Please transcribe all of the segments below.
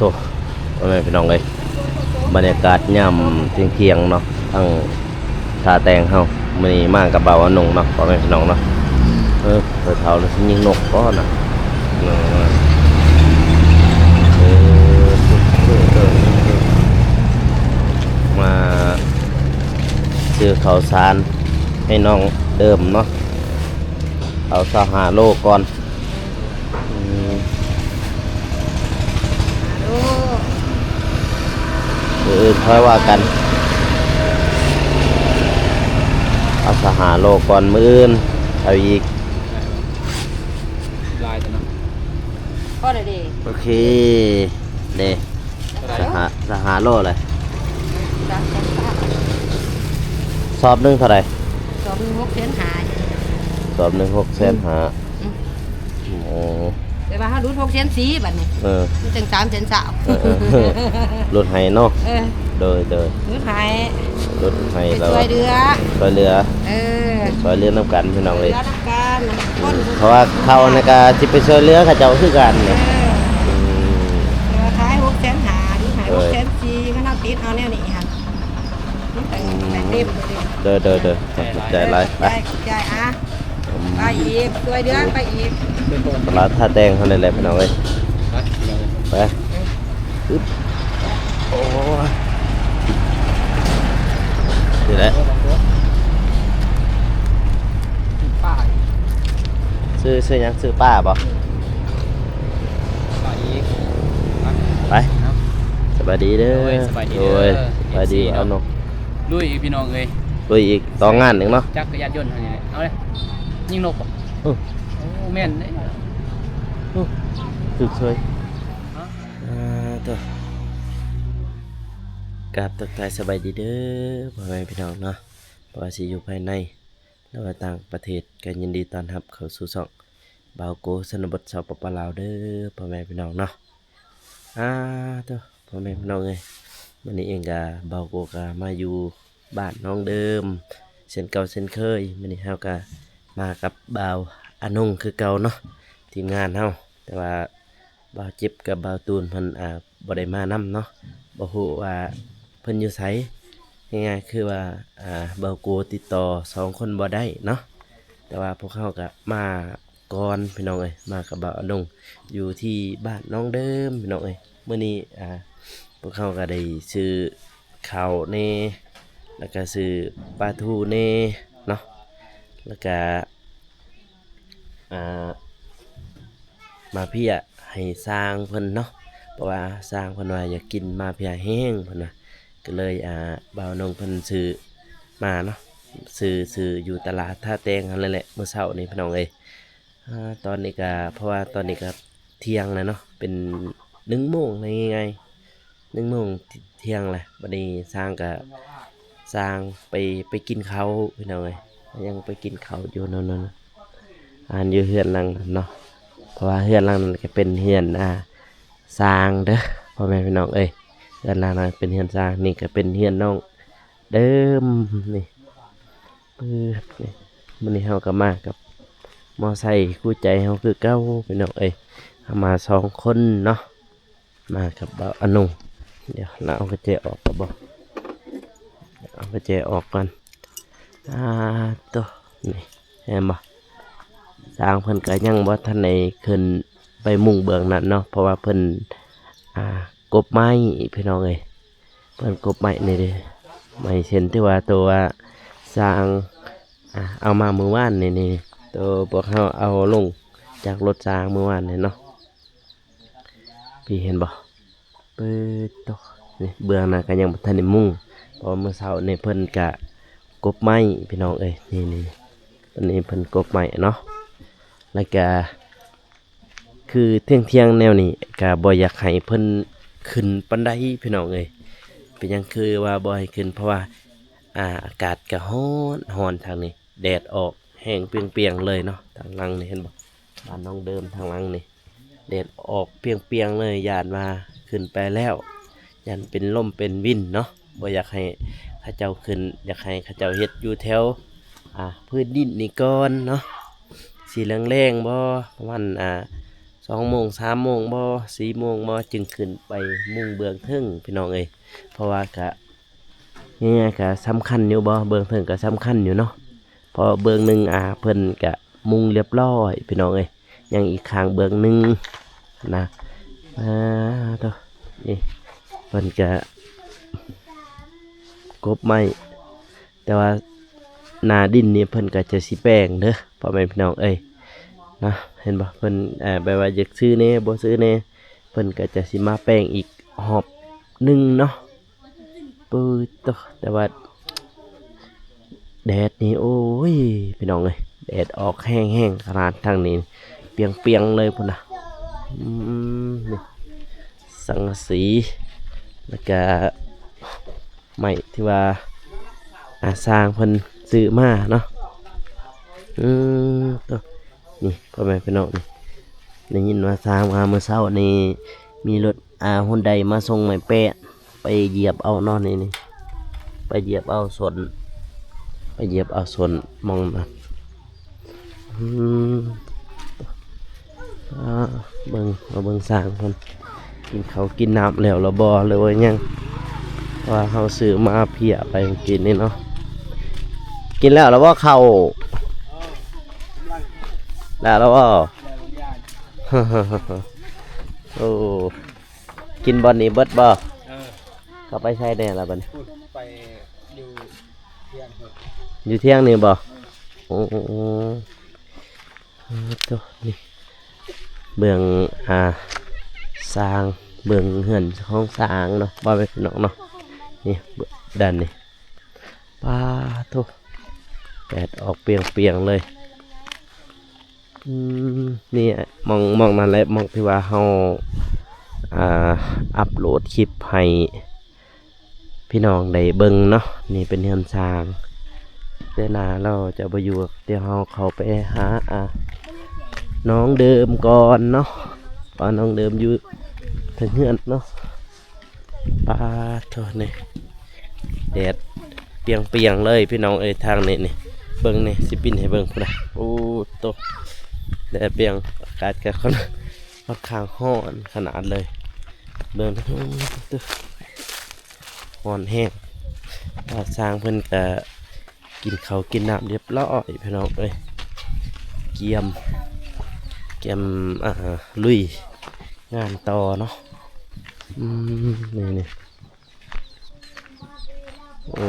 ໂອ້ ພໍ່ແມ່ພີ່ນ້ອງເອີຍ ບັນຍາກາດຍາມທ່ຽງໆເນາະ ທາງທ່າແຕ່ງເຮົາ ມື້ນີ້ມາກັບບ່າວອານົງເນາະ ພໍ່ແມ່ພີ່ນ້ອງເນາະ. ເອີ ເຖົ້າລະຊິຍິງນົກບໍ່ນະ ເອີ ເອີ ເອີ ເອີ ມາຊື້ເຂົ້າສານໃຫ້ນ້ອງເດີມເນາະ ເອົາຊາວຫ້າໂລກ່ອນ. ອືມ ໂອ້ ມື້ອື່ນຄ່ອຍວ່າກັນ ເອົາຊາວຫ້າໂລກ່ອນ ມື້ອື່ນເອົາອີກ ຫຼາຍແທ້ເນາະ ພໍແລ້ວເດ້ ໂອເຄເດ້ ເທົ່າໃດ? ຊາວຫ້າ ຊາວຫ້າໂລແຫຼະ ສາມແສນ ສອບໜຶ່ງເທົ່າໃດ? ສອບໜຶ່ງຫົກແສນຫ້າ ສອບໜຶ່ງຫົກແສນຫ້າ ອືມ ໂອ້ ແຕ່ວ່າເຮົາຫຼຸດຫົກແສນສີ່ ບັດນີ້ ເອີ ມັນຈັ່ງສາມແສນຊາວ ເອີ ເອີ ເອີ ຫຼຸດໃຫ້ເນາະ ເອີ ໂດຍ ໂດຍ ຫຼຸດໃຫ້ ຫຼຸດໃຫ້ ໄປຊ່ວຍເຫຼືອ ຊ່ວຍເຫຼືອ ເອີ ຊ່ວຍເຫຼືອນຳກັນພີ່ນ້ອງເອີຍ ຊ່ວຍເຫຼືອນຳກັນ ອືມ ຄົນ ເພາະວ່າເຮົານີ້ກະຊິໄປຊ່ວຍເຫຼືອເຂົາເຈົ້າຄືກັນ ເອີ ອືມ ແຕ່ວ່າຂາຍຫົກແສນຫ້າ ຫຼືໃຫ້ ໂດຍ ຫົກແສນສີ່ ຄັນເຮົາຕິດເອົາແນວນີ້ຫັ້ນ ມັນກໍ ອືມ ໄປເຕັມເລີຍ ໂດຍ ໂດຍ ໂດຍ ຂອບໃຈຫຼາຍ ຂອບໃຈ ຂອບໃຈ ອ່ະ ອືມ ໄປອີກ ຊ່ວຍເດືອນໄປອີກ ຕະຫຼາດທ່າແຕງເຮົານີ້ແຫຼະພີ່ນ້ອງເອີຍ ໄປ ພີ່ນ້ອງເອີຍ ໄປ ອຶບ ໂອ້ຍ ນີ້ແຫຼະ ຊື້ ຊື້ຫຍັງ? ຊື້ປາບໍ່? ໄປ ສະບາຍດີເດີ ໂດຍ ສະບາຍດີເດີ ໂດຍ ສະບາຍດີ ເອັຟຊີ ເນາະ ເອົາເນາະ ລຸຍອີກ ພີ່ນ້ອງເອີຍ ລຸຍອີກ ຕໍ່ງານອີກເນາະ ຈັກກະຍານຍົນຫັ້ນນີ້ແຫຼະ ເອົາເລີຍ ຍິງນົກບໍ່? ໂອ້ ໂອ້ ແມ່ນເດ້ ໂອ້ ຖືກເສີຍ ຮະ ອ່າ ໂທ້ ກາບທັກທາຍສະບາຍດີເດີ ພໍ່ແມ່ພີ່ນ້ອງເນາະ ບໍ່ວ່າຊິຢູ່ພາຍໃນ ຫຼືວ່າຕ່າງປະເທດ ກໍຍິນດີຕ້ອນຮັບເຂົ້າສູ່ຊ່ອງບ່າວໂກຊົນນະບົດ ສປປ ລາວ ເດີ ພໍ່ແມ່ພີ່ນ້ອງເນາະ. ອາ ໂທ້ ພໍ່ແມ່ພີ່ນ້ອງເອີຍ ມື້ນີ້ເອງກະ ບ່າວໂກກະມາຢູ່ບ້ານນ້ອງເດີມເຊັ່ນເກົ່າເຊັ່ນເຄີຍ. ມື້ນີ້ເຮົາກະມາກັບບ່າວອານົງຄືເກົ່າເນາະ ທີມງານເຮົາ ແຕ່ວ່າ ບ່າວຈິບກັບບ່າວຕູນເພິ່ນ ອ່າ ບໍ່ໄດ້ມານຳເນາະ ບໍ່ຮູ້ວ່າເພິ່ນຢູ່ໃສ. ງ່າຍໆຄືວ່າ ອ່າ ບ່າວໂກຕິດຕໍ່ສອງຄົນບໍ່ໄດ້ເນາະ ແຕ່ວ່າພວກເຮົາກະມາກ່ອນພີ່ນ້ອງເອີຍ ມາກັບບ່າວອານົງຢູ່ທີ່ບ້ານນ້ອງເດີມພີ່ນ້ອງເອີຍ. ມື້ນີ້ ອ່າ ພວກເຮົາກະໄດ້ຊື້ເຂົ້າແດ່ ແລ້ວກະຊື້ປາທູແດ່ເນາະ ແລ້ວກະ ອ່າ ມາເພຍໃຫ້ຊ້າງເພິ່ນເນາະ ເພາະວ່າຊ້າງເພິ່ນວ່າຢາກກິນມາເພຍແຮງເພິ່ນວ່າ ກໍເລີຍ ອ່າ ບ່າວນົງເພິ່ນຊື້ມາເນາະ ຊື້ ຊື້ຢູ່ຕະຫຼາດທ່າແຕງຫັ້ນແຫຼະ ມື້ເຊົ້ານີ້ພີ່ນ້ອງເອີຍ. ອ່າ ຕອນນີ້ກະ ເພາະວ່າຕອນນີ້ກະທ່ຽງແລ້ວເນາະ ເປັນໜຶ່ງໂມງ ງ່າຍໆ ໜຶ່ງໂມງທ່ຽງແຫຼະ. ບັດນີ້ຊ້າງກະ ຊ້າງໄປ ໄປກິນເຂົ້າພີ່ນ້ອງເອີຍ ຍັງໄປກິນເຂົ້າຢູ່ນັ້ນ ອັນຢູ່ເຮືອນຫຼັງນັ້ນເນາະ ເພາະວ່າເຮືອນຫຼັງນັ້ນກະເປັນເຮືອນ ອ່າ ຊ້າງເດີພໍ່ແມ່ພີ່ນ້ອງເອີຍ. ເຮືອນຫຼັງນັ້ນເປັນເຮືອນຊ້າງ ນີ້ກະເປັນເຮືອນນ້ອງເດີມນີ້ ປຶບ ນີ້. ມື້ນີ້ເຮົາກະມາກັບມໍໄຊຄູ່ໃຈເຮົາຄືເກົ່າພີ່ນ້ອງເອີຍ ເຮົາມາສອງຄົນເນາະ. ມາກັບບ່າວອານົງ ດຽວລາວເອົາກະແຈອອກກ່ອນບໍ່ ເອົາກະແຈອອກກ່ອນ. ອ່າ ໂຕ ນີ້ ເຫັນບໍ່ ຊ້າງເພິ່ນກະຍັງບໍ່ທັນໄດ້ຂຶ້ນໄປມຸງເບື້ອງນັ້ນເນາະ ເພາະວ່າເພິ່ນ ອ່າ ກົບໄມ້ພີ່ນ້ອງເອີຍ ເພິ່ນກົບໄມ້ນີ້ເດ້ ໄມ້ເຊັ່ນທີ່ວ່າໂຕວ່າຊ້າງ ອ່າ ເອົາມາມື້ວານນີ້ ນີ້ ໂຕພວກເຮົາເອົາລົງຈາກລົດຊ້າງມື້ວານນີ້ເນາະ. ພີ່ເຫັນບໍ່ ເປີດໂຕ ນີ້ ເບື້ອງນັ້ນກະຍັງບໍ່ທັນໄດ້ມຸງ ເພາະວ່າມື້ເຊົ້ານີ້ເພິ່ນກະກົບໄມ້ພີ່ນ້ອງເອີຍ. ນີ້ໆ ຕອນນີ້ເພິ່ນກົບໄມ້ເນາະ ແລ້ວກະຄືທ່ຽງໆແນວນີ້ກະບໍ່ຢາກໃຫ້ເພິ່ນຂຶ້ນປານໃດພີ່ນ້ອງເອີຍ. ເປັນຫຍັງຄືວ່າບໍ່ໃຫ້ຂຶ້ນ ເພາະວ່າ ອ່າ ອາກາດກະຮ້ອນ ຮ້ອນທາງນີ້ ແດດອອກແຮງປ່ຽງໆເລີຍເນາະ. ທາງຫຼັງນີ້ເຫັນບໍ່ ບ້ານນ້ອງເດີມທາງຫຼັງນີ້ ແດດອອກປ່ຽງໆເລີຍ ຢ້ານວ່າຂຶ້ນໄປແລ້ວ ຢ້ານເປັນລົມເປັນວິນເນາະ ບໍ່ຢາກໃຫ້ເຂົາເຈົ້າຂຶ້ນ ຢາກໃຫ້ເຂົາເຈົ້າເຮັດຢູ່ແຖວ ອ່າ ພື້ນດິນນີ້ກ່ອນເນາະ ຊິແລງໆບໍ່ ປະມານ ອ່າ ສ ສອງໂມງ ສາມໂມງບໍ່ ສີ່ໂມງບໍ່ ຈຶ່ງຂຶ້ນໄປມຸງເບື້ອງເທິງພີ່ນ້ອງເອີຍ. ເພາະວ່າກະ ເຮືອກະສຳຄັນຢູ່ບໍ່ ເບື້ອງເທິງກະສຳຄັນຢູ່ເນາະ. ເພາະເບື້ອງໜຶ່ງ ອ່າ ເພິ່ນກະມຸງລຽບລ້ອຍພີ່ນ້ອງເອີຍ ຍັງອີກຂ້າງເບື້ອງໜຶ່ງນະ. ອ່າ ໂທ້ ນີ້ເພິ່ນກະກົບໄມ້ ແຕ່ວ່າໜ້າດິນນີ້ເພິ່ນກໍຈະຊິແປງເດີພໍ່ແມ່ພີ່ນ້ອງເອີຍເນາະ. ເຫັນບໍ່ ເພິ່ນ ເອີ ແບບວ່າຢາກຊື້ແດ່ ບໍ່ຊື້ແດ່ ເພິ່ນກໍຈະຊິມາແປງອີກຮອບໜຶ່ງເນາະ. ປຶດໂຕ ແຕ່ວ່າແດດນີ້ ໂອ້ຍ ພີ່ນ້ອງເອີຍ ແດດອອກແຮງໆ ຂະໜາດທາງນີ້ ປຽງໆເລີຍພຸ້ນນະ. ອືມ ນີ້ ສັງກະສີ ແລ້ວກະໄມ້ທີ່ວ່າ ອາ ຊ່າງເພິ່ນຊື້ມາເນາະ. ອືມ ໂຕ ນີ້ ພໍ່ແມ່ພີ່ນ້ອງ ນີ້ ໄດ້ຍິນວ່າຊ່າງວ່າມື້ເຊົ້ານີ້ມີລົດ ອາ ຮຸນໄດມາສົ່ງໄມ້ແປ້ນ ໄປຢຽບເອົາເນາະ ນີ້ ນີ້ ໄປຢຽບເອົາສົນ ໄປຢຽບເອົາສົນໝ່ອງນັ້ນ. ອືມ ອາ ເບິ່ງ ມາເບິ່ງຊ່າງເພິ່ນ ກິນເຂົ້າກິນນ້ຳແລ້ວລະບໍ່ ຫຼືວ່າຍັງ? ເພາະວ່າເຮົາຊື້ມາເພຍໄປກິນນີ້ເນາະ. ກິນແລ້ວລະບໍ່ເຂົ້າ? ແລ້ວລະບໍ່? ໂອ້ ກິນບ່ອນນີ້ເບິດບໍ່? ເອີ ເຂົ້າໄປໃສແດ່ລະບັດນີ້? ພຸ້ນ ໄປຢູ່ທຽງພຸ້ນ ຢູ່ທຽງນີ້ບໍ່? ເອີ ໂອ້ ໂອ້ ໂອ້ ໂອ້ ໂຕ ນີ້ ເບື້ອງ ອາ ຊ່າງ ເບື້ອງເຮືອນຂອງຊ່າງເນາະ ພໍ່ແມ່ພີ່ນ້ອງເນາະ. ນີ້ ດ້ານນີ້ ປາໂທ້ ແດດອອກປຽງໆເລີຍ. ອືມ ນີ້ ໝ່ອງ ໝ່ອງນັ້ນແຫຼະ ໝ່ອງທີ່ວ່າເຮົາ ອ່າ ອັບໂຫຼດຄລິບໃຫ້ພີ່ນ້ອງໄດ້ເບິ່ງເນາະ. ນີ້ເປັນເຮືອນຊ່າງ ແຕ່ໜ້າລາວຈະບໍ່ຢູ່ ດຽວເຮົາເຂົ້າໄປຫາ ອ່າ ນ້ອງເດີມກ່ອນເນາະ ວ່ານ້ອງເດີມຢູ່ເທິງເຮືອນເນາະ. ປາໂທ້ ນີ້ ແດດປຽງໆເລີຍພີ່ນ້ອງເອີຍ ທາງນີ້ນີ້ ເບິ່ງນີ້ ຊິປິ່ນໃຫ້ເບິ່ງພຸ້ນນະ. ໂອ້ໂຕ ແດດປຽງ ອາກາດກໍຄ່ອນ ຄ່ອນຂ້າງຮ້ອນຂະໜາດເລີຍ ເບິ່ງ ໂອ້ໂຕ ຮ້ອນແຮງ. ອາ ຊ່າງເພິ່ນກໍ ກິນເຂົ້າກິນນ້ຳລຽບລ້ອຍພີ່ນ້ອງເອີຍ ກຽມ ກຽມ ອ່າ ລຸຍງານຕໍ່ເນາະ. ອືມ ນີ້ ນີ້ ໂອ້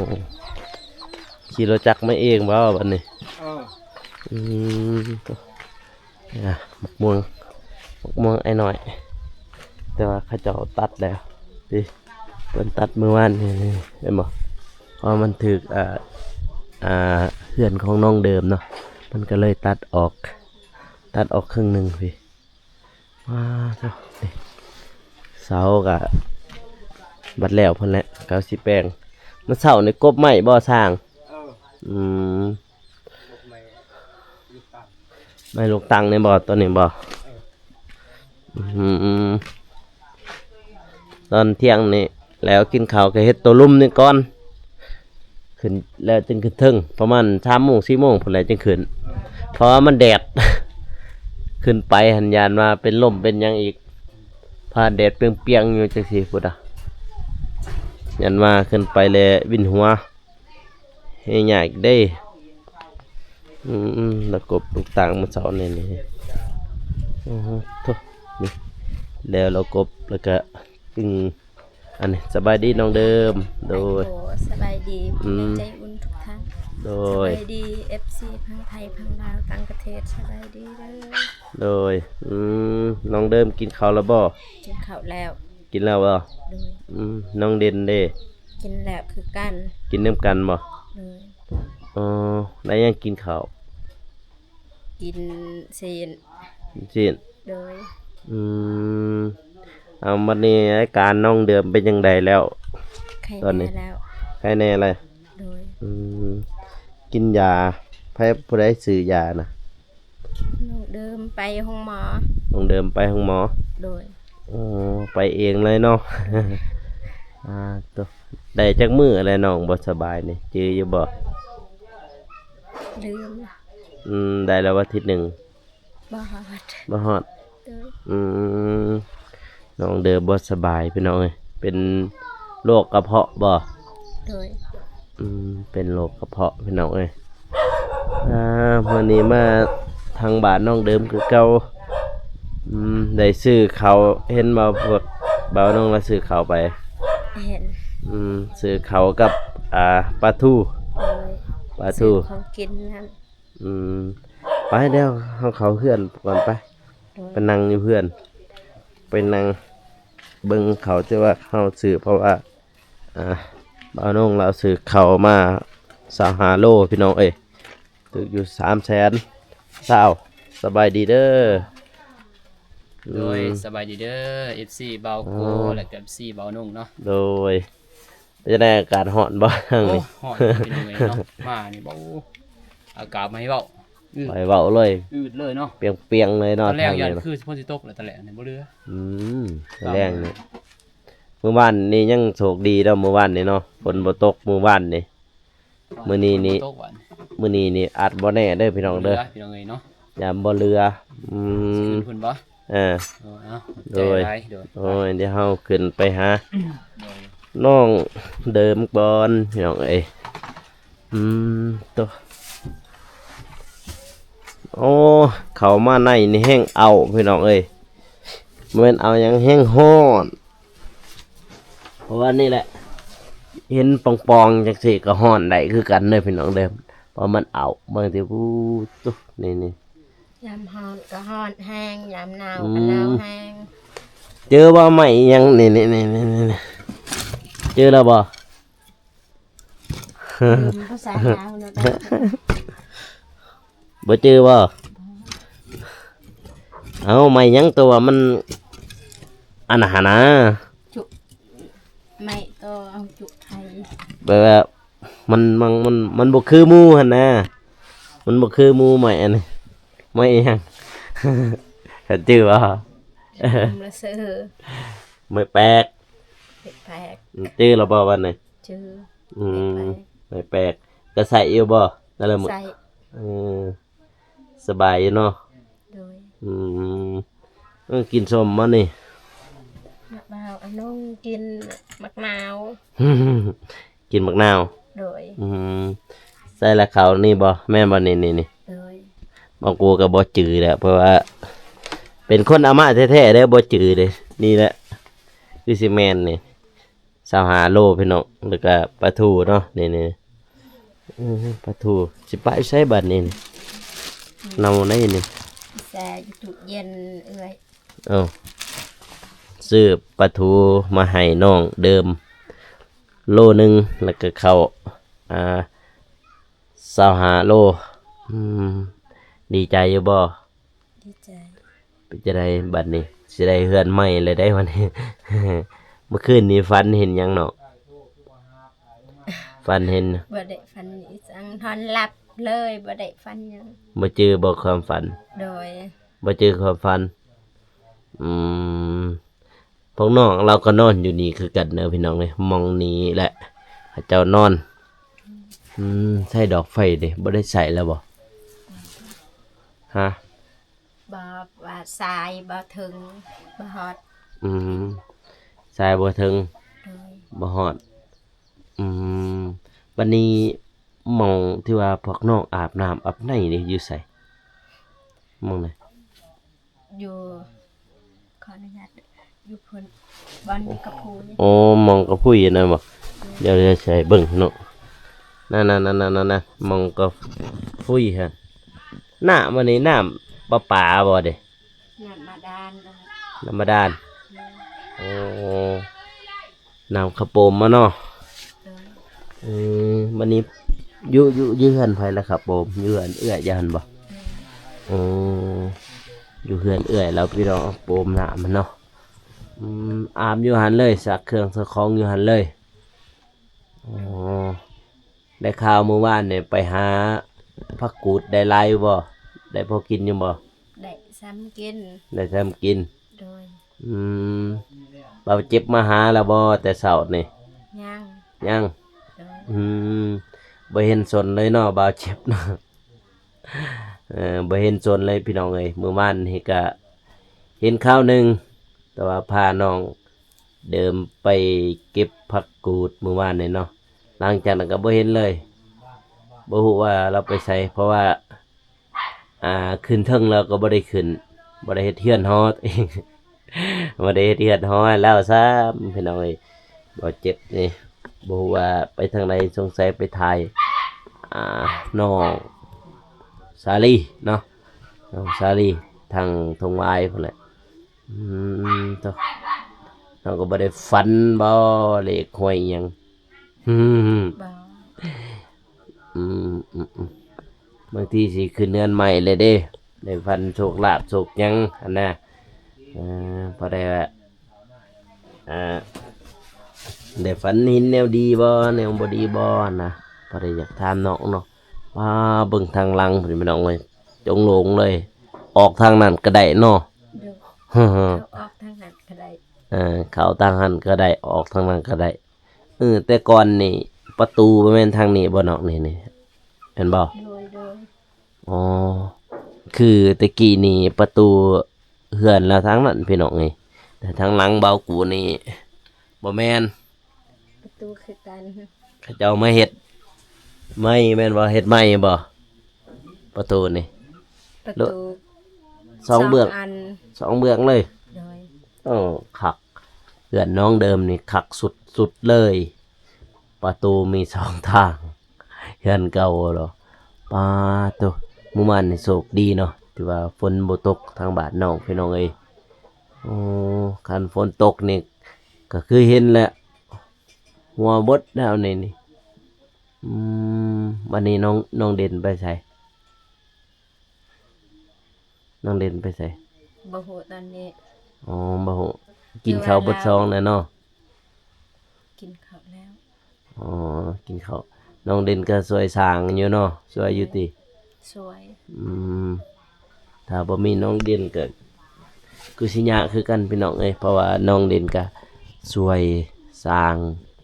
ຂີ່ລົດຈັກມາເອງບໍ່ບັດນີ້? ເອີ ອືມ ໂຕ ອ່າ ໝາກມ່ວງ ໝາກມ່ວງອ້າຍນ້ອຍ ແຕ່ວ່າເຂົາເຈົ້າຕັດແລ້ວຕິ ເພິ່ນຕັດມື້ວານນີ້ ເຫັນບໍ່? ເພາະວ່າມັນຖືກ ອ່າ ອ່າ ເຮືອນຂອງນ້ອງເດີມເນາະ ເພິ່ນກໍເລີຍຕັດອອກ ຕັດອອກເຄິ່ງໜຶ່ງພີ້. ວ້າໂທ້ ນີ້ ເສົາກໍບັດແລ້ວພຸ້ນແຫຼະ ເຂົາຊິແປງ. ມື້ເຊົ້ານີ້ກົບໄມ້ບໍ່ຊ່າງ? ເອີ ອືມ ກົບໄມ້ລູກຕັງ ໄມ້ລູກຕັງນີ້ບໍ່ ຕົ້ນນີ້ບໍ່? ເອີ ອືມ ຕອນທ່ຽງນີ້ແລ້ວກິນເຂົ້າກໍເຮັດໂຕລຸ່ມນີ້ກ່ອນ ຂຶ້ນແລ້ວຈຶ່ງຂຶ້ນເທິງ ປະມານສາມໂມງ ສີ່ໂມງພຸ້ນແຫຼະຈຶ່ງຂຶ້ນ ເພາະວ່າມັນແດດ ຂຶ້ນໄປຫັ້ນຢ້ານວ່າເປັນລົມເປັນຫຍັງອີກ ພາແດດປຽງໆຢູ່ຈັ່ງຊີ້ພຸ້ນນະ ຢ້ານວ່າຂຶ້ນໄປແລ້ວວິນຫົວ. ເຮັດຫຍັງອີກເດ້? ອືມ ລະກົບລູກຕາງມື້ເຊົ້ານີ້ນີ້ ໂອ້ໂທ້ ນີ້ ແລ້ວລະກົບ ລະກະ ອືມ ອັນນີ້ ສະບາຍດີນ້ອງເດີມ ໂດຍ ໂອ້ ສະບາຍດີ ອືມ ຜູ້ໃຫຍ່ໃຈບຸນທຸກທ່ານ ໂດຍ ສະບາຍດີ ເອັຟຊີ ທັງໄທ ທັງລາວ ຕ່າງປະເທດ ສະບາຍດີເດີ ໂດຍ ອືມ ນ້ອງເດີມກິນເຂົ້າລະບໍ່? ກິນເຂົ້າແລ້ວ ກິນແລ້ວບໍ່? ໂດຍ ອືມ ນ້ອງເດັ່ນເດ້? ກິນແລ້ວຄືກັນ ກິນນຳກັນບໍ່? ໂດຍ ອໍ ໄດ້ຫຍັງກິນເຂົ້າ? ກິນຊີ້ນ ຊີ້ນ ໂດຍ ອືມ ເອົາ ບັດນີ້ອາການນ້ອງເດີມເປັນຈັ່ງໃດແລ້ວ? ໄຄແນ່ແລ້ວ ຕອນນີ້ ໄຄແນ່ແລ້ວ ໂດຍ ອືມ ກິນຢາ ໃຜ ຜູ້ໃດຊື້ຢານະ? ນ້ອງເດີມໄປໂຮງໝໍ ນ້ອງເດີມໄປໂຮງໝໍ ໂດຍ ໂອ້ ໄປເອງເລີຍເນາະ ອ່າ ໂຕ ໄດ້ຈັກມື້ແລ້ວນ້ອງບໍ່ສະບາຍນີ້ ຈື່ຢູ່ບໍ່? ລືມ ອືມ ໄດ້ແລ້ວອາທິດໜຶ່ງ ບໍ່ຮອດ ບໍ່ຮອດ ໂດຍ ອືມ ນ້ອງເດີບໍ່ສະບາຍພີ່ນ້ອງເອີຍ ເປັນໂລກກະເພາະບໍ່? ໂດຍ ອືມ ເປັນໂລກກະເພາະພີ່ນ້ອງເອີຍ. ອ່າ ມື້ນີ້ມາທາງບ້ານນ້ອງເດີມຄືເກົ່າ. ອືມ ໄດ້ຊື້ເຂົ້າ ເຫັນບໍ່ພວກບ່າວນ້ອງລະຊື້ເຂົ້າໄປ? ເຫັນ ອືມ ຊື້ເຂົ້າກັບ ອ່າ ປາທູ ໂດຍ ປາທູ ຊື້ຂອງກິນນຳ. ອືມ ໄປແລ້ວ ເຮົາເຂົ້າເຮືອນກ່ອນໄປ. ໂດຍ ໄປນັ່ງຢູ່ເຮືອນ ໄປນັ່ງເບິ່ງເຂົ້າ ແຕ່ວ່າເຮົາຊື້ ເພາະວ່າ ອ່າ ບ່າວນ້ອງລາວຊື້ເຂົ້າມາຊາວຫ້າໂລພີ່ນ້ອງເອີຍ ຖືກຢູ່ສາມແສນຊາວ. ສະບາຍດີເດີ. ໂດຍ ອືມ ສະບາຍດີເດີ ເອັຟຊີບ່າວໂກ ແລະກະເອັຟຊີບ່າວນ້ອງເນາະ. ໂດຍ ເປັນຈັ່ງໃດ ອາກາດຮ້ອນບໍ່ທາງນີ້? ໂອ້ ຮ້ອນພີ່ນ້ອງເອີຍເນາະ ມານີ້ບໍ່ ອາກາດບໍ່ໃຫ້ເວົ້າ ອືດ ບໍ່ໃຫ້ເວົ້າເລີຍ ອືດເລີຍເນາະ ປຽງໆເລີຍເນາະ. ຕອນແລກຢ້ານຄືຝົນຊິຕົກແຫຼະ ຕອນແລກນີ້ບໍ່ເຫຼືອ. ອືມ ຕອນແລກນີ້ ມື້ວານນີ້ຍັງໂຊກດີເນາະ ມື້ວານນີ້ເນາະ ຝົນບໍ່ຕົກມື້ວານນີ້. ມື້ນີ້ນີ້ ມື້ນີ້ນີ້ອາດບໍ່ແນ່ເດີພີ່ນ້ອງເດີ ພີ່ນ້ອງເອີຍເນາະ ຢ້ານບໍ່ເຫຼືອ. ອືມ ຂຶ້ນພຸ້ນບໍ່? ເອີ ໂດຍ ໂດຍ ໂດຍ ດຽວເຮົາຂຶ້ນໄປຫາ ໂດຍ ນ້ອງເດີມກ່ອນພີ່ນ້ອງເອີຍ. ອືມ ໂຕ ໂອ້ ເຂົ້າມາໃນນີ້ແຮງເອົາພີ່ນ້ອງເອີຍ ບໍ່ແມ່ນເອົາຫຍັງ ແຮງຮ້ອນ. ເພາະວ່ານີ້ແຫຼະ ເຫັນປ່ອງໆຈັ່ງຊີ້ກໍຮ້ອນໄດ້ຄືກັນເດີພີ່ນ້ອງເດີ ເພາະມັນເອົາ ເບິ່ງຕິ ອູ້ ຕຸ ນີ້ໆ ຍາມຮ້ອນກໍຮ້ອນແຮງ ຍາມໜາວກໍໜາວແຮງ. ອືມ ເຈີບໍ່ໄມ້ອີຫຍັງນີ້ ນີ້ໆ ເຈີແລ້ວບໍ່? ລືມພາສາລາວເນາະ ບໍ່ຈື່ບໍ່? ເອົາ ໄມ້ຫຍັງ ໂຕວ່າມັນ ອັນນັ້ນຫັ້ນນະ ຈຸ ໄມ້ໂຕເອົາຈຸໄຂ່ ແບບວ່າ ມັນ ມັນ ມັນ ມັນບໍ່ຄືໝູ່ຫັ້ນນະ ມັນບໍ່ຄືໝູ່ໄມ້ອັນນີ້ ໄມ້ອີຫຍັງ ເຈົ້າຈື່ບໍ່? ລືມລະຊື່ ໄມ້ແປກ ໄມ້ແປກ ຈື່ລະບໍ່ບັດນີ້? ຈື່ ອືມ ໄມ້ແປກ ໄມ້ແປກ ກໍໃຊ້ຢູ່ບໍ່ແຕ່ລະມື້? ໃຊ້ ເອີ ສະບາຍຢູ່ເນາະ? ໂດຍ ອືມ ເອີ ກິນສົ້ມບໍ່ນີ້? ໝາກນາວ ອາ ນ້ອງກິນໝາກນາວ ກິນໝາກນາວ ໂດຍ ອືມ ໃສ່ລະເຂົ້ານີ້ບໍ່? ແມ່ນບໍ່ນີ້? ນີ້ ນີ້ ໂດຍ ບາງຄົນກໍບໍ່ຈື່ແຫຼະ ເພາະວ່າເປັນຄົນເອົາມາແທ້ໆເດ້ ບໍ່ຈື່ເດ້ ນີ້ແຫຼະ ຄືຊິແມ່ນນີ້. ຊາວຫ້າໂລພີ່ນ້ອງ ແລ້ວກະປາທູເນາະ ນີ້ໆ ເອີ ປາທູ ຊິປະຢູ່ໃສບັດນີ້? ເນົ່າໄດ໋ນີ້ ແຊ່ຢູ່ຕູ້ເຢັນເອື້ອຍ. ເອົ້າ ຊື້ປາທູມາໃຫ້ນ້ອງເດີມໂລໜຶ່ງ ແລ້ວກະເຂົ້າ ອ່າ ຊາວຫ້າໂລ. ອືມ ດີໃຈຢູ່ບໍ່? ດີໃຈ. ເປັນຈັ່ງໃດບັດນີ້ ຊິໄດ້ເຮືອນໃໝ່ແລ້ວໄດ໋ບັດນີ້. ເມື່ອຄືນນີ້ຝັນເຫັນຫຍັງເນາະ? ຝັນເຫັນ ບໍ່ໄດ້ຝັນອີຫຍັງ ນອນຫຼັບເລີຍ ບໍ່ໄດ້ຝັນຫຍັງ. ບໍ່ຈື່ບໍ່ຄວາມຝັນ? ໂດຍ ບໍ່ຈື່ຄວາມຝັນ. ອືມ ພວກນ້ອງລາວກໍນອນຢູ່ນີ້ຄືກັນເດີພີ່ນ້ອງເອີຍ ໝ່ອງນີ້ແຫຼະເຂົາເຈົ້ານອນ. ອືມ ໃຊ້ດອກໄຟເດ້ ບໍ່ໄດ້ໃຊ້ແລ້ວບໍ່? ຮະ? ບໍ່ ວ່າສາຍບໍ່ເຖິງ ບໍ່ຮອດ. ອືມ ສາຍບໍ່ເຖິງ ໂດຍ ບໍ່ຮອດ. ອືມ ບັດນີ້ໝ່ອງທີ່ວ່າພວກນ້ອງອາບນ້ຳອາບໃນນີ້ຢູ່ໃສ? ໝ່ອງໃດ? ຢູ່ ຂໍອະນຸຍາດ ຢູ່ພຸ້ນ ບ່ອນຢູ່ກະພູນີ້. ໂອ້ ໝ່ອງກະພຸ້ຍນັ້ນບໍ່? ໂດຍ ດຽວ ດຽວຊິໃຫ້ເບິ່ງເນາະ ນັ້ນໆໆໆ ໝ່ອງກະພຸ້ຍຫັ້ນ. ນ້ຳອັນນີ້ນ້ຳປະປາບໍ່ເດ? ນ້ຳບາດານ. ນ້ຳບາດານ. ໂດຍ ໂອ້ ນ້ຳຂະໂປມມາເນາະ. ໂດຍ ເອີ ບັດນີ້ຢູ່ ຢູ່ ຢູ່ເຮືອນໃຜລະຂະໂປມ? ຢູ່ເຮືອນເອື້ອຍເຈົ້າຫັ້ນບໍ່? ໂດຍ ໂອ້ ຢູ່ເຮືອນເອື້ອຍລາວພີ່ນ້ອງ ໂປມນ້ຳຫັ້ນເນາະ. ອືມ ອາບຢູ່ຫັ້ນເລີຍ ຊັກເຄື່ອງຊັກຂອງຢູ່ຫັ້ນເລີຍ. ອໍ ໄດ້ຂ່າວມື້ວານນີ້ໄປຫາຜັກກູດ ໄດ້ຫຼາຍຢູ່ບໍ່? ໄດ້ພໍກິນຢູ່ບໍ່? ໄດ້ສ່ຳກິນ. ໄດ້ສ່ຳກິນ. ໂດຍ ອືມ ບ່າວເຈັບມາຫາແລ້ວບໍ່ແຕ່ເຊົ້ານີ້? ຍັງ. ຍັງ. ໂດຍ ອືມ ບໍ່ເຫັນສົນເລີຍເນາະ ບ່າວເຈັບເນາະ. ເອີ ບໍ່ເຫັນສົນເລີຍພີ່ນ້ອງເອີຍ ມື້ວານນີ້ກະ ເຫັນຄາວໜຶ່ງ ແຕ່ວ່າພານ້ອງເດີມໄປເກັບຜັກກູດມື້ວານນີ້ເນາະ, ຫຼັງຈາກນັ້ນກໍບໍ່ເຫັນເລີຍ, ບໍ່ຮູ້ວ່າລາວໄປໃສ ເພາະວ່າ ອ່າ ຂຶ້ນເທິງແລ້ວກໍບໍ່ໄດ້ຂຶ້ນ ບໍ່ໄດ້ເຮັດເຮືອນຫໍ ບໍ່ໄດ້ເຮັດເຮືອນຫໍໃຫ້ລາວຊ້ຳ ພີ່ນ້ອງເອີຍ. ບໍ່ເຈັບນີ້ ບໍ່ຮູ້ວ່າໄປທາງໃດ, ສົງໄສໄປຖ່າຍ ອ່າ ນ້ອງສາລີເນາະ, ນ້ອງສາລີທາງທົ່ງວາຍພຸ້ນແຫຼະ. ອືມ ໂຕ ນ້ອງກໍບໍ່ໄດ້ຝັນບໍ່ ເລກຫວຍອີ່ຫຍັງ? ອືມ ບໍ່ ອືມ ອືມ ອືມ ບາງທີຊິຂຶ້ນເຮືອນໃໝ່ແລ້ວເດ້ ໄດ້ຝັນໂຊກລາບໂຊກຫຍັງຫັ້ນນະ. ເອີ ພໍໄດ້ວ່າ ອ່າ ໄດ້ຝັນເຫັນແນວດີບໍ່ ແນວບໍ່ດີບໍ່ນະ, ພໍໄດ້ຢາກຖາມນ້ອງເນາະ. ວ້າ ເບິ່ງທາງຫຼັງພຸ້ນພີ່ນ້ອງເອີຍ ໂຈ່ງໂລ່ງເລີຍ, ອອກທາງນັ້ນກໍໄດ້ເນາະ. ໂດຍ ເຂົ້າອອກທາງນັ້ນກໍໄດ້ ເອີ ເຂົ້າທາງຫັ້ນກໍໄດ້ ອອກທາງນັ້ນກໍໄດ້. ເອີ ແຕ່ກ່ອນນີ້ປະຕູບໍ່ແມ່ນທາງນີ້ບໍ່ ນ້ອງ? ນີ້ ນີ້ ແມ່ນບໍ່? ໂດຍ ໂດຍ. ອໍ ຄືແຕ່ກີ້ນີ້ປະຕູເຮືອນລາວທາງນັ້ນພີ່ນ້ອງເອີຍ, ແຕ່ທາງຫຼັງເບົາກູນີ້ບໍ່ແມ່ນ. ປະຕູຄືກັນ ເຂົາເຈົ້າມາເຮັດໃໝ່ແມ່ນບໍ່? ເຮັດໃໝ່ບໍ່ປະຕູນີ້? ປະຕູ ສອງເບື້ອງ ສອງອັນ ສອງເບື້ອງເລີຍ. ໂດຍ ໂອ້ ຄັກ, ເຮືອນນ້ອງເດີມນີ້ຄັກສຸດໆເລີຍ. ປະຕູມີສອງທາງ ເຮືອນເກົ່າເນາະ. ປາໂຕ ມື້ວານນີ້ໂຊກດີເນາະ ທີ່ວ່າຝົນບໍ່ຕົກທາງບ້ານນ້ອງ ພີ່ນ້ອງເອີຍ. ໂອ້ ຄັນຝົນຕົກນີ້ກໍຄືເຫັນແຫຼະ ຫົວເບິດແລ້ວນີ້ ນີ້. ອືມ ບັດນີ້ນ້ອງ ນ້ອງເດັ່ນໄປໃສ? ນ້ອງເດັ່ນໄປໃສ? ບໍ່ຮູ້ຕອນນີ້. ອໍ ບໍ່ຮູ້. ກິນເຂົ້າເບິດຊອງແລ້ວເນາະ? ກິນເຂົ້າແລ້ວ. ອໍ ກິນເຂົ້າ. ນ້ອງເດັ່ນກໍຊ່ວຍສ້າງຢູ່ເນາະ? ຊ່ວຍຢູ່ຕິ? ຊ່ວຍ. ອືມ ຖ້າບໍ່ມີນ້ອງເດັ່ນກໍຄືຊິຍາກຄືກັນພີ່ນ້ອງເອີຍ, ເພາະວ່ານ້ອງເດັ່ນກໍຊ່ວຍສ້າງ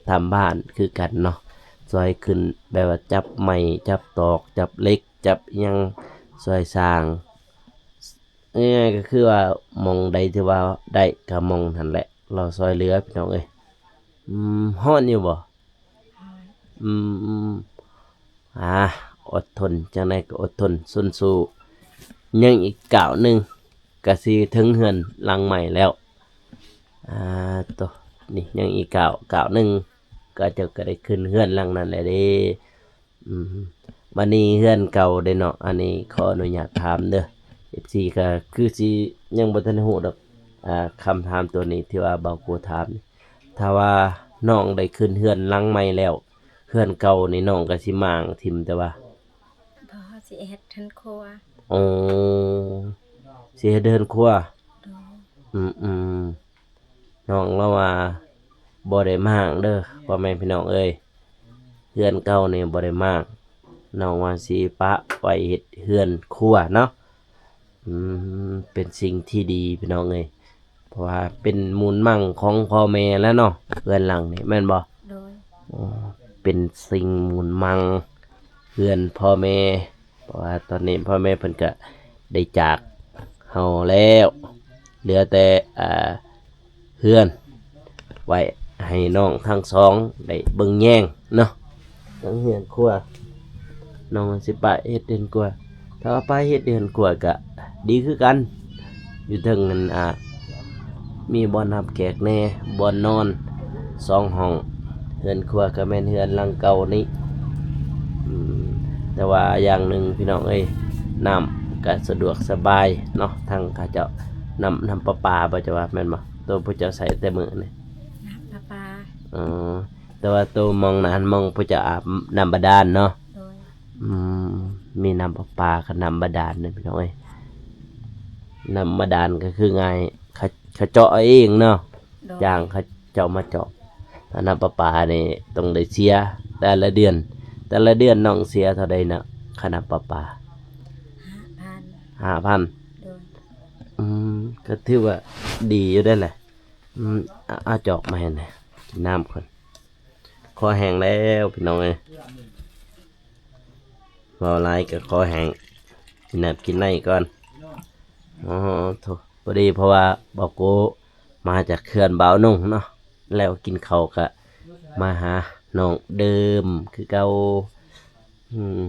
ທຳບ້ານຄືກັນເນາະ, ຊ່ວຍຂຶ້ນແບບວ່າຈັບໄມ້ ຈັບຕອກ ຈັບເຫຼັກ ຈັບອີ່ຫຍັງ ຊ່ວຍສ້າງ. ງ່າຍໆກໍຄືວ່າໝ່ອງໃດທີ່ວ່າໄດ້ກໍໝ່ອງນັ້ນແຫຼະ ລາວຊ່ວຍເຫຼືອພີ່ນ້ອງເອີຍ. ອືມ ຮ້ອນຢູ່ບໍ່? ອືມ ອືມ ອາ ອົດທົນ, ຈັ່ງໃດກໍອົດທົນ ຊົນຊູ້. ຍັງອີກກ້າວໜຶ່ງກໍຊິເຖິງເຮືອນຫຼັງໃໝ່ແລ້ວ. ອາ ໂຕ ນີ້ຍັງອີກກ້າວ ກ້າວໜຶ່ງ ກໍເຈົ້າກໍໄດ້ຂຶ້ນເຮືອນຫຼັງນັ້ນແຫຼະເດ້. ອືມ ບັດນີ້ເຮືອນເກົ່າເດ້ເນາະ, ອັນນີ້ຂໍອະນຸຍາດຖາມເດີ ເອັຟຊີ ກໍຄືຊິຍັງບໍ່ທັນຮູ້ດອກ. ອ່າ ຄຳຖາມຕົວນີ້ທີ່ວ່າບ່າວໂກຖາມນີ້ ຖ້າວ່ານ້ອງໄດ້ຂຶ້ນເຮືອນຫຼັງໃໝ່ແລ້ວ ເຮືອນເກົ່ານີ້ນ້ອງກໍຊິມ້າງຖິ້ມແຕ່ວ່າ? ບໍ່ ຊິເຮັດເຮືອນຄົວ. ອໍ ຊິເຮັດເຮືອນຄົວ. ໂດຍ. ອືມໆ ນ້ອງລາວວ່າບໍ່ໄດ້ມ້າງເດີພໍ່ແມ່ພີ່ນ້ອງເອີຍ, ເຮືອນເກົ່ານີ້ບໍ່ໄດ້ມ້າງ, ນ້ອງວ່າຊິປະໄວ້ເຮັດເຮືອນຄົວເນາະ. ອືມ ເປັນສິ່ງທີ່ດີພີ່ນ້ອງເອີຍ, ເພາະວ່າເປັນມູນມັງຂອງພໍ່ແມ່ແລ້ວເນາະ ເຮືອນຫຼັງນີ້ແມ່ນບໍ່? ໂດຍ. ອໍ ເປັນສິ່ງມູນມັງເຮືອນພໍ່ແມ່ ເພາະວ່າຕອນນີ້ພໍ່ແມ່ເພິ່ນກະໄດ້ຈາກເຮົາແລ້ວ, ເຫຼືອແຕ່ ອ່າ ເຮືອນໄວ້ໃຫ້ນ້ອງທັງສອງໄດ້ເບິ່ງແຍງເນາະ, ທັງເຮືອນຄົວ. ນ້ອງຊິປະເຮັດເຮືອນຄົວ, ຖ້າວ່າປະເຮັດເຮືອນຄົວກະດີຄືກັນ, ຢູ່ເທິງນັ້ນ ອ່າ ມີບ່ອນຮັບແຂກແດ່ ບ່ອນນອນສອງຫ້ອງ, ເຮືອນຄົວກໍແມ່ນເຮືອນຫຼັງເກົ່ານີ້. ອືມ ແຕ່ວ່າຢ່າງໜຶ່ງພີ່ນ້ອງເອີຍ, ນ້ຳກໍສະດວກສະບາຍເນາະ, ທາງເຂົາເຈົ້າ ນ້ຳ ນ້ຳປະປາບໍ່ ເຈົ້າວ່າແມ່ນບໍ່? ໂຕຜູ້ເຈົ້າໃຊ້ແຕ່ມື້ນີ້ ນ້ຳປະປາ. ອໍ ແຕ່ວ່າໂຕໝ່ອງນັ້ນ ໝ່ອງຜູ້ເຈົ້າອາບນ້ຳບາດານເນາະ? ໂດຍ. ອືມ ມີນ້ຳປະປາກັບນ້ຳບາດານເດ້ພີ່ນ້ອງເອີຍ, ນ້ຳບາດານກໍຄືງ່າຍ ເຂົາ ເຂົາເຈາະເອົາເອງເນາະ? ໂດຍ. ຈ້າງເຂົາເຈົ້າມາເຈາະ. ຖ້ານ້ຳປະປານີ້ຕ້ອງໄດ້ເສຍແຕ່ລະເດືອນ, ແຕ່ລະເດືອນນ້ອງເສຍເທົ່າໃດນະ ຄ່ານ້ຳປະປາ? ຫ້າພັນ. ຫ້າພັນ. ໂດຍ. ອືມ ກໍຖືວ່າດີຢູ່ເດ້ແຫຼະ. ອືມ ເອົາ ເອົາຈອກມາໃຫ້ແດ່ ກິນນ້ຳກ່ອນ, ຄໍແຫ້ງແລ້ວພີ່ນ້ອງເອີຍ, ເວົ້າຫຼາຍກໍຄໍແຫ້ງ, ກິນນ້ຳກິນໃນກ່ອນ. ອໍ ໂທ້ ເ ພໍດີ ເພາະວ່າບ່າວໂກມາຈາກເຮືອນບ່າວນົງເນາະ ແລ້ວກິນເຂົ້າກະມາຫານ້ອງເດີມຄືເກົ່າ. ອືມ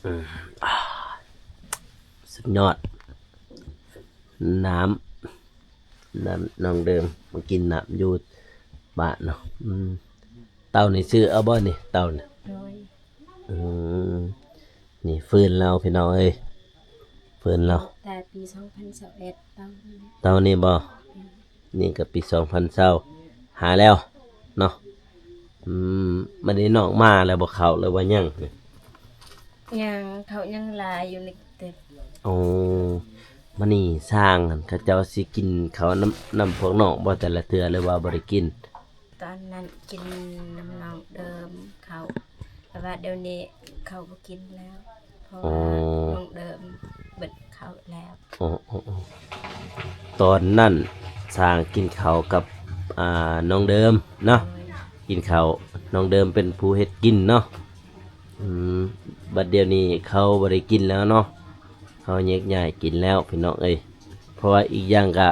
ອືມ ອາ ສຸດຍອດ ນ້ຳ ນ້ຳນ້ອງເດີມ ມາກິນນ້ຳຢູ່ບ້ານເນາະ. ອືມ ເຕົ້ານີ້ຊື້ເອົາບໍ່ນີ້ ເຕົ້ານີ້? ໂດຍ. ອືມ ນີ້ຟືນລາວພີ່ນ້ອງເອີຍ ຟືນລາວ ແຕ່ປີສອງພັນຊາວເອັດ ເຕົ້ານີ້ ເຕົ້ານີ້ບໍ່? ອືມ ນີ້ກໍປີສອງພັນຊາວຫ້າແລ້ວເນາະ. ອືມ ບັດນີ້ນ້ອງມາແລ້ວບໍ່ ເຂົ້າ ຫຼືວ່າຍັງ? ຍັງ ເຂົ້າຍັງຫຼາຍຢູ່ໃນເຕັບ. ໂອ້ ບັດນີ້ຊ່າງຫັ້ນ ເຂົາເຈົ້າຊິກິນເຂົ້ານຳ ນຳພວກນ້ອງບໍ່ແຕ່ລະເທື່ອ ຫຼືວ່າບໍ່ໄດ້ກິນ? ຕອນນັ້ນກິນນຳນ້ອງເດີມເຂົ້າ ແຕ່ວ່າດຽວນີ້ເຂົາບໍ່ກິນແລ້ວ ເພາະວ່າ ອໍ ນ້ອງເດີມເບິດເຂົ້າແລ້ວ. ອໍ ອໍ ອໍ ຕອນນັ້ນຊ່າງກິນເຂົ້າກັບ ອ່າ ນ້ອງເດີມເນາະ. ໂດຍ. ກິນເຂົ້າ ນ້ອງເດີມເປັນຜູ້ເຮັດກິນເນາະ. ອືມ ບັດດຽວນີ້ເຂົາບໍ່ໄດ້ກິນແລ້ວເນາະ ເຂົາແຍກຍ້າຍກິນແລ້ວພີ່ນ້ອງເອີຍ. ເພາະວ່າອີກຢ່າງກະ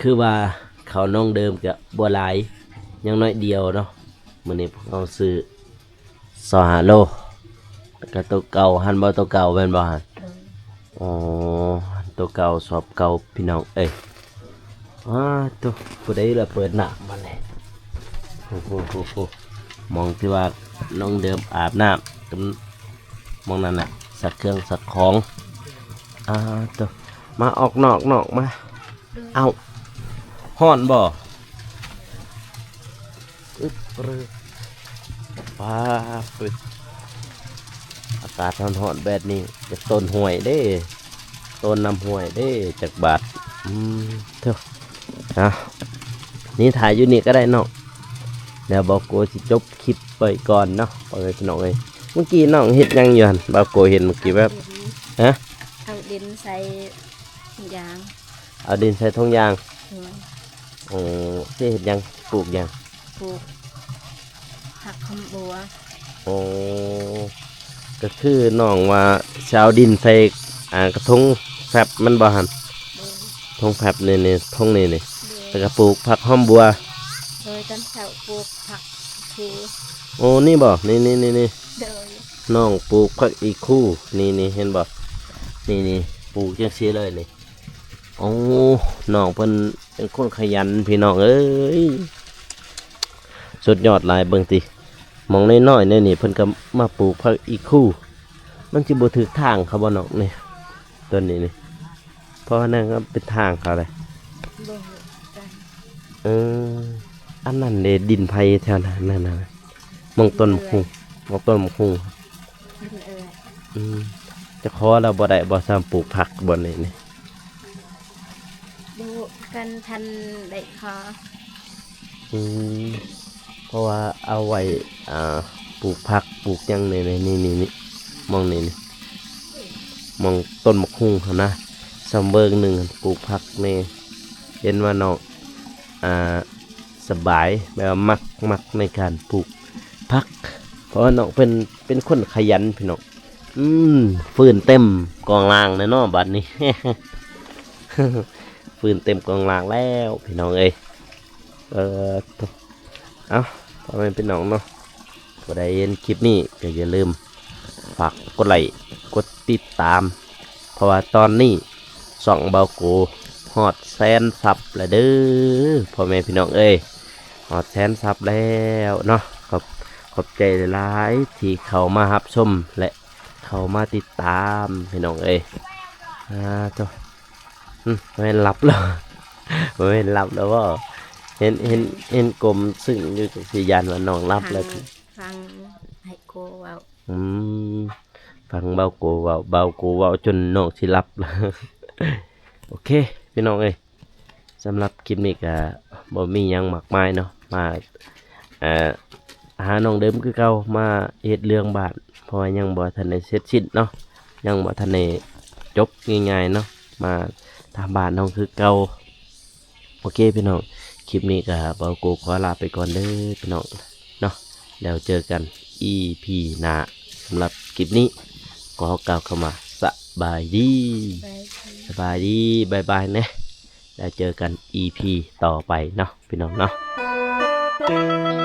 ຄືວ່າເຂົ້ານ້ອງເດີມກະບໍ່ຫຼາຍ ຍັງໜ້ອຍດຽວເນາະ. ມື້ນີ້ພວກເຮົາຊື້ຊາວຫ້າໂລ ແລ້ວກະໂຕເກົ່າຫັ້ນບໍ່ ໂຕເກົ່າແມ່ນບໍ່ຫັ້ນ? ໂດຍ. ອໍ ໂຕເກົ່າຊອບເກົ່າພີ່ນ້ອງເອີຍ. ອ້າໂຕ ຜູ້ໃດລະເປີດນ້ຳບັດນີ້? ໂອ້ໂຫ ໂອ້ໂຫ ໝ່ອງທີ່ວ່ານ້ອງເດີມອາບນ້ຳ ໝ່ອງນັ້ນແຫຼະ ຊັກເຄື່ອງຊັກຂອງ. ອ້າໂຕ ມາອອກນອກ ນອກມາ. ໂດຍ. ເອົ້າ ຮ້ອນບໍ່? ອຶບ ປາດ ອາກາດຮ້ອນໆແບບນີ້ ຢາກໂຕນຫ້ວຍເດ້ ໂຕນນ້ຳຫ້ວຍເດ້ ຈັກບາດ. ອືມ ເທີ ເອົາ ນີ້ ຖ່າຍຢູ່ນີ້ກໍໄດ້ນ້ອງ ດຽວບ່າວໂກຊິຈົບຄລິບໄວ້ກ່ອນເນາະ ພໍ່ແມ່ພີ່ນ້ອງເອີຍ. ເມື່ອກີ້ນ້ອງເຮັດຫຍັງຢູ່ຫັ້ນ? ບ່າວໂກເຫັນເມື່ອກີ້ແວບ. ເອົາດິນ ຮະ? ເອົາດິນໃສ່ ທຸງຢາງ ເອົາດິນໃສ່ທຸງຢາງ. ໂດຍ. ໂອ້ ຊິເຮັດຫຍັງ? ປູກຫຍັງ? ປູກຜັກຫອມບົວ. ໂອ້ ກໍຄືນ້ອງວ່າຊິເອົາດິນໃສ່ ອ່າ ກະທົງແຟັບແມ່ນບໍ່ຫັ້ນ? ໂດຍ. ທົງແຟັບນີ້ ນີ້ ທົງນີ້ນີ້. ໂດຍ. ແລ້ວກໍປູກຜັກຫອມບົວ. ໂດຍ ຕອນເຊົ້າປູກຜັກອີຄູ. ໂອ້ ນີ້ບໍ່? ນີ້ ນີ້ ນີ້ ນີ້. ໂດຍ. ນ້ອງປູກຜັກອີຄູ ນີ້ ນີ້ ເຫັນບໍ່? ນີ້ ນີ້ ປູກຈັ່ງຊີ້ເລີຍນີ້. ໂອ້ ນ້ອງເພິ່ນເປັນຄົນຂະຫຍັນພີ່ນ້ອງເອີຍ ສຸດຍອດຫຼາຍ. ເບິ່ງຕິ ໝ່ອງນ້ອຍໆແນວນີ້ເພິ່ນກໍມາປູກຜັກອີຄູ. ມັນຊິບໍ່ຖືກທາງເຂົາບໍ່ນ້ອງນີ້ ຕົ້ນນີ້ນີ້? ເພາະວ່ານັ້ນກໍເປັນທາງເຂົາເດ້. ບໍ່ຮູ້ຄືກັນ. ເອີ ອັນນັ້ນເດ້ ດິນໃຜແຖວນັ້ນ ນັ້ນນະ ໝ່ອງຕົ້ນໝາກຫຸ່ງ ໝ່ອງຕົ້ນໝາກຫຸ່ງ. ດິນເອື້ອຍ. ອືມ ຈະຂໍລາວບໍ່ໄດ້ບໍ່ ຊ່ຳປູກຜັກບ່ອນນີ້ນີ້? ບໍ່ຮູ້ຄືກັນ ທັນໄດ້ຂໍ. ອືມ ເພາະວ່າເອົາໄວ້ ອ່າ ປູກຜັກ ປູກຫຍັງນີ້ ນີ້ ນີ້ ນີ້ ໝ່ອງນີ້ນີ້ ໝ່ອງຕົ້ນໝາກຫຸ່ງຫັ້ນນະ ຊ່ຳເບິ່ງໜຶ່ງຫັ້ນ ປູກຜັກແດ່. ເຫັນວ່ານ້ອງ ອ່າ ສະບາຍ ແບບວ່າມັກ ມັກໃນການປູກຜັກ ເພາະວ່ານ້ອງເພິ່ນເປັນຄົນຂະຫຍັນພີ່ນ້ອງ. ອືມ ຟືນເຕັມກອງລ່າງແລ້ວເນາະບາດນີ້ ຟືນເຕັມກອງລ່າງແລ້ວພີ່ນ້ອງເອີຍ. ເອີ ເອົາ ພໍ່ແມ່ພີ່ນ້ອງເນາະ ຜູ້ໃດເຫັນຄລິບນີ້ກໍຢ່າລືມຝາກກົດໄລ້ ກົດຕິດຕາມ ເພາະວ່າຕອນນີ້ຊ່ອງບ່າວໂກຮອດແສນຊັບແລ້ວເດີ ພໍ່ແມ່ພີ່ນ້ອງເອີຍ. ຮອດແສນຊັບແລ້ວເນາະ. ຂອບ ຂອບໃຈຫຼາຍໆທີ່ເຂົ້າມາຮັບຊົມ ແລະ ເຂົ້າມາຕິດຕາມພີ່ນ້ອງເອີຍ. ອາໂຕ ອືມ ບໍ່ແມ່ນຫຼັບແລ້ວ ບໍ່ແມ່ນຫຼັບແລ້ວບໍ? ເຫັນ ເຫັນ ເຫັນກົ້ມຊຶ້ງຢູ່ ຈັ່ງຊີ້ຢ້ານວ່ານ້ອງຫຼັບແລ້ວ. ຟັງ ໃຫ້ໂກເວົ້າ. ອືມ ຟັງບ່າວໂກເວົ້າ ບ່າວໂກເວົ້າຈົນນ້ອງຊິຫຼັບແລ້ວ. ໂອເຄ ພີ່ນ້ອງເອີຍ ສຳລັບຄລິບນີ້ກະບໍ່ມີຫຍັງມາກມາຍເນາະ ມາ ເອີ ຫານ້ອງເດີມຄືເກົ່າ ມາເຮັດເລື່ອງບ້ານ ເພາະວ່າຍັງບໍ່ທັນໄດ້ເສັດສິ້ນເນາະ ຍັງບໍ່ທັນໄດ້ຈົບງ່າຍໆເນາະ ມາທາງບ້ານນ້ອງຄືເກົ່າ. ໂອເຄພີ່ນ້ອງ ຄລິບນີ້ກະບ່າວໂກຂໍລາໄປກ່ອນເດີພີ່ນ້ອງເນາະ. ແລ້ວເຈີກັນອີພີໜ້າ. ສຳລັບຄລິບນີ້ ຂໍກ່າວຄຳວ່າສະບາຍດີ. ສະບາຍດີ ບາຍບາຍແນ່. ແລ້ວເຈີກັນອີພີຕໍ່ໄປເນາະ ພີ່ນ້ອງເນາະ.